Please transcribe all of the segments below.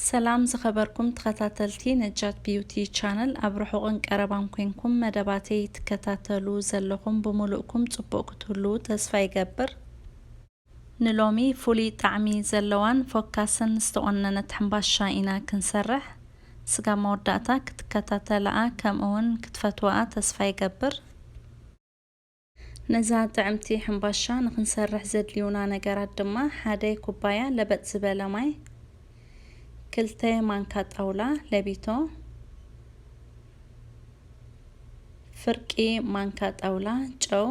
ሰላም ዝኸበርኩም ተኸታተልቲ ነጃት ቢዩቲ ቻነል፣ ኣብ ርሑቕን ቀረባን ኮንኩም መደባተይ ትከታተሉ ዘለኹም ብምሉእኩም ጽቡቕ ክትህልዉ ተስፋ ይገብር። ንሎሚ ፍሉይ ጣዕሚ ዘለዋን ፎካስን ዝተቖነነት ሕምባሻ ኢና ክንሰርሕ። ስጋብ መወዳእታ ክትከታተልኣ ከምኡውን ክትፈትውኣ ተስፋ ይገብር። ነዛ ጥዕምቲ ሕምባሻ ንኽንሰርሕ ዘድልዩና ነገራት ድማ ሓደ ኩባያ ለበጥ ዝበለ ማይ፣ ክልተ ማንካ ጣውላ ለቢቶ፣ ፍርቂ ማንካ ጣውላ ጨው፣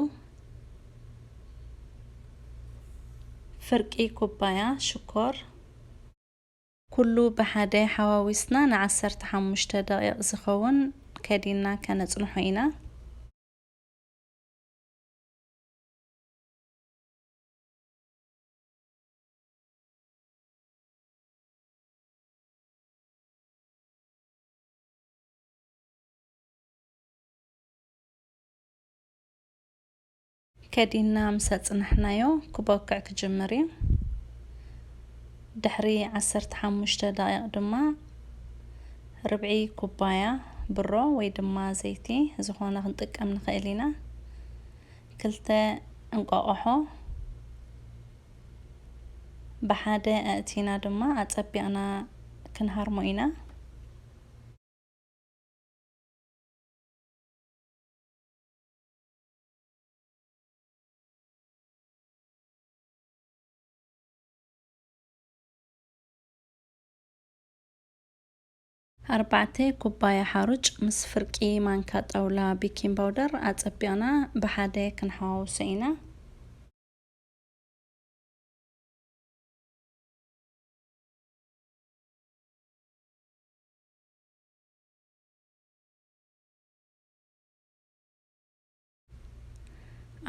ፍርቂ ኩባያ ሽኮር፣ ኩሉ ብሓደ ሓዋዊስና ንዓሰርተ ሓሙሽተ ደቂቕ ዝኸውን ከዲንና ከነጽንሖ ኢና። ከዲንና ምስ ኣጽናሕናዮ ክቦክዕ ክጅምር እዩ። ድሕሪ ዓሰርተ ሓሙሽተ ደቂቕ ድማ ርብዒ ኩባያ ብሮ ወይ ድማ ዘይቲ ዝኾነ ክንጥቀም ንኽእል ኢና። ክልተ እንቋቑሖ ብሓደ ኣእቲና ድማ ኣጸቢቕና ክንሃርሞ ኢና። ኣርባዕተ ኩባያ ሓሩጭ ምስ ፍርቂ ማንካ ጣውላ ቤኪንግ ፓውደር ኣጸቢቕና ብሓደ ክንሓዋውሶ ኢና።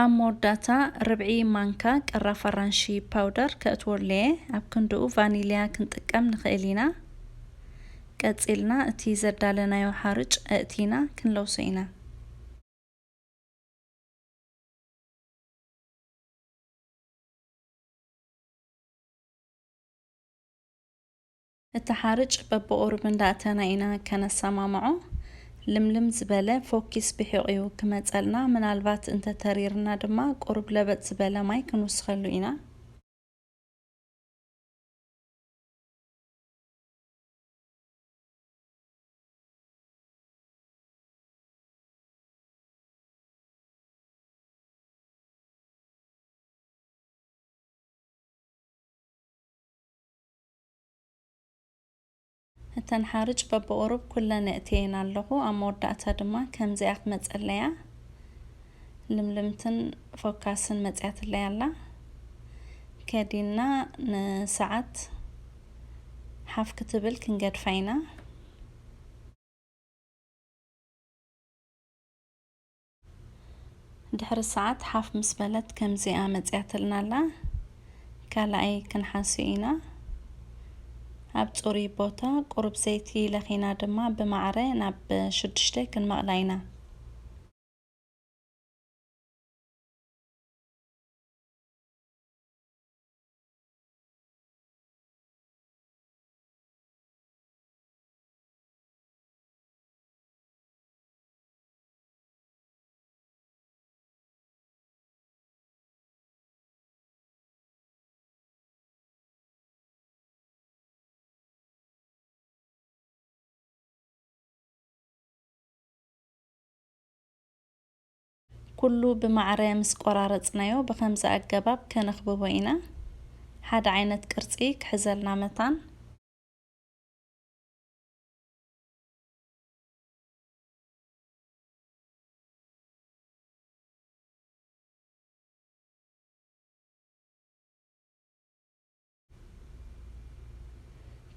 ኣብ መወዳእታ ርብዒ ማንካ ቀራፍ ኣራንሺ ፓውደር ከእትወሉ እየ። ኣብ ክንድኡ ቫኒልያ ክንጥቀም ንኽእል ኢና። ቀጺልና እቲ ዘዳለናዮ ሓርጭ ኣእቲና ክንለውሶ ኢና። እቲ ሓርጭ በብቑሩብ እንዳእተና ኢና ከነሰማምዖ። ልምልም ዝበለ ፎኪስ ብሒቑ እዩ ክመጸልና፣ ምናልባት እንተተሪርና ድማ ቁሩብ ለበጥ ዝበለ ማይ ክንውስኸሉ ኢና። እተን ሓርጭ በብቑሩብ ኩለን እእትየን ኣለኹ። ኣብ መወዳእታ ድማ ከምዚኣ ክትመጸለያ ልምልምትን ፎካስን መጽያትለይ ኣላ። ከዲና ንሰዓት ሓፍ ክትብል ክንገድፋ ኢና። ድሕሪ ሰዓት ሓፍ ምስ በለት ከምዚኣ መጽያትልና ኣላ። ካልኣይ ክንሓስዮ ኢና። ኣብ ጽሩይ ቦታ ቁሩብ ዘይቲ ለኺና ድማ ብማዕረ ናብ ሽዱሽተ ክንመቕላ ኢና። ኩሉ ብማዕረ ምስ ቆራረጽናዮ ብኸምዚ ኣገባብ ከነኽብቦ ኢና። ሓደ ዓይነት ቅርጺ ክሕዘልና መታን።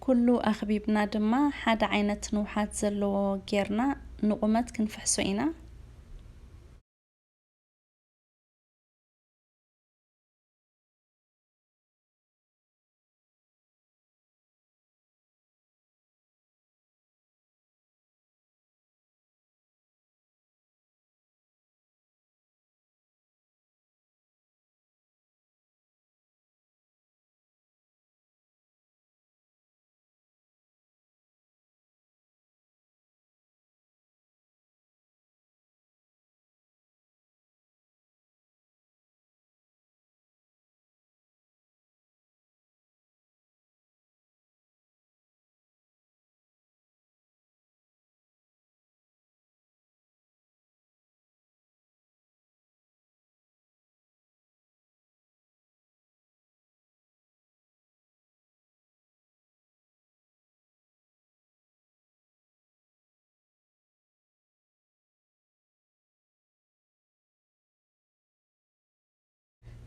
ኩሉ ኣኽቢብና ድማ ሓደ ዓይነት ንውሓት ዘለዎ ጌርና ንቑመት ክንፍሕሶ ኢና።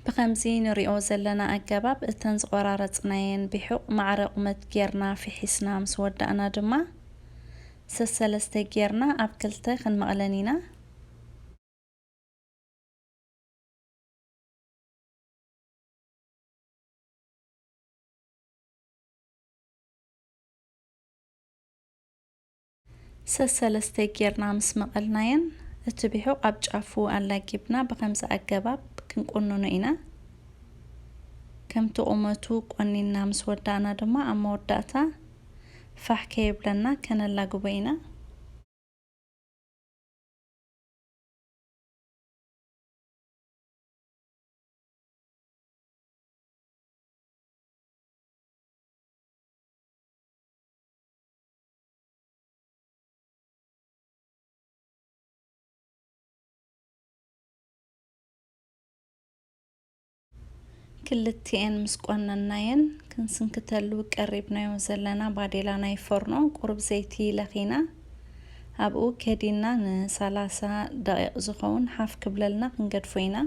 ብኸምዚ ንሪኦ ዘለና ኣገባብ እተን ዝቖራረጽናየን ቢሑቕ ማዕረ ቁመት ጌርና ፊሒስና ምስ ወዳእና ድማ ሰሰለስተ ጌርና ኣብ ክልተ ክንመቕለን ኢና። ሰሰለስተ ጌርና ምስ መቐልናየን፣ እቲ ቢሑቕ ኣብ ጫፉ ኣላጊብና ብኸምዚ ኣገባብ ክንቁንኖ ኢና። ከምቲ ቁመቱ ቆኒንና ምስ ወዳእና ድማ ኣብ መወዳእታ ፋሕ ከየብለና ከነላግቦ ኢና። ክልቲኤን ምስ ቆነናየን፣ ክንስንክተሉ ቀሪብናዮ ዘለና ባዴላ ናይ ፎርኖ ቁሩብ ዘይቲ ለኺና፣ ኣብኡ ከዲና ንሰላሳ ደቂቕ ዝኸውን ሓፍ ክብለልና ክንገድፎ ኢና።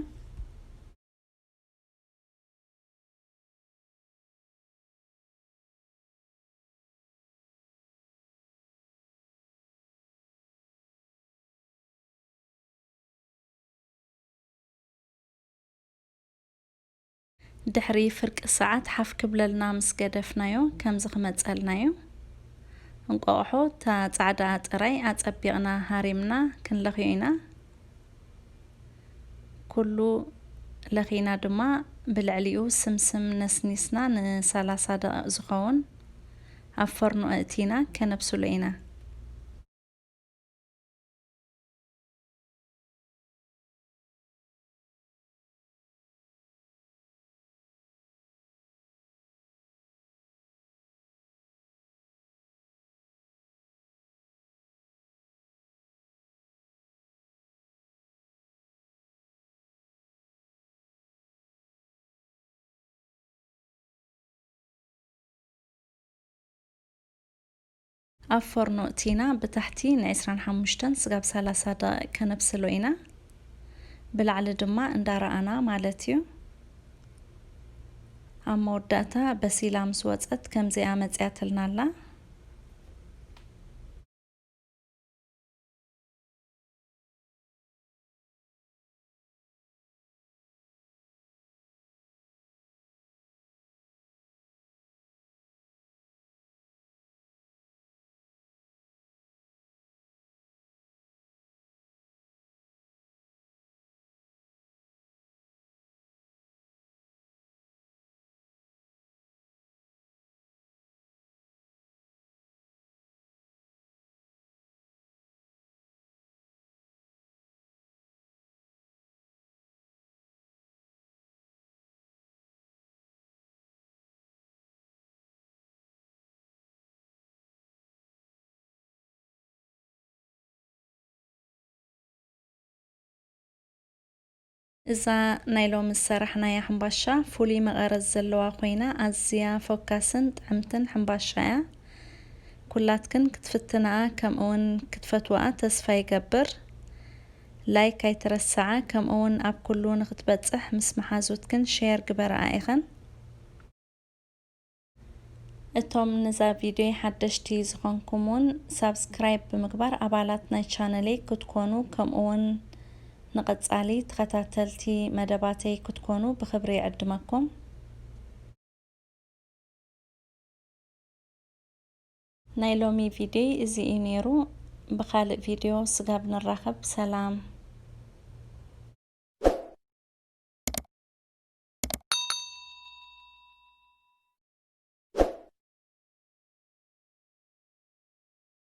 ድሕሪ ፍርቂ ሰዓት ሓፍ ክብለልና ምስ ገደፍናዮ፣ ከምዚ ክመጸልና እዩ። እንቋቑሖ፣ እታ ጻዕዳኣ ጥራይ ኣጸቢቕና ሃሪምና ክንለኽዮ ኢና። ኩሉ ለኺና ድማ ብልዕሊኡ ስምስም ነስኒስና ንሰላሳ ደቂቕ ዝኸውን ኣብ ፎርኖ ኣእቲና ከነብስሎ ኢና። ኣብ ፎርኖ እቲና ብታሕቲ ንዕስራን ሓሙሽተን ስጋብ ሰላሳ ደቂቕ ከነብስሎ ኢና። ብላዕሊ ድማ እንዳረኣና ማለት እዩ። ኣብ መወዳእታ በሲላ ምስ ወጸት ከምዚኣ መጺኣትልና ኣላ። እዛ ናይ ሎሚ ዝሰራሕናያ ሕምባሻ ፍሉይ መቐረት ዘለዋ ኮይና፣ ኣዝያ ፎካስን ጥዕምትን ሕምባሻ እያ። ኩላትክን ክትፍትንኣ ከምኡውን ክትፈትውኣ ተስፋ ይገብር። ላይክ ኣይትረስዓ፣ ከምኡውን ኣብ ኩሉ ንክትበጽሕ ምስ መሓዙትክን ሼር ግበርኣ ኢኽን። እቶም ነዛ ቪድዮ ሓደሽቲ ዝኾንኩም እውን ሳብስክራይብ ብምግባር ኣባላት ናይ ቻነለይ ክትኮኑ፣ ከምኡውን ንቐጻሊ ተኸታተልቲ መደባተይ ክትኮኑ ብኽብሪ ይዕድመኩም። ናይ ሎሚ ቪድዮ እዚ እዩ ነይሩ። ብኻልእ ቪድዮ ስጋብ ንራኸብ፣ ሰላም።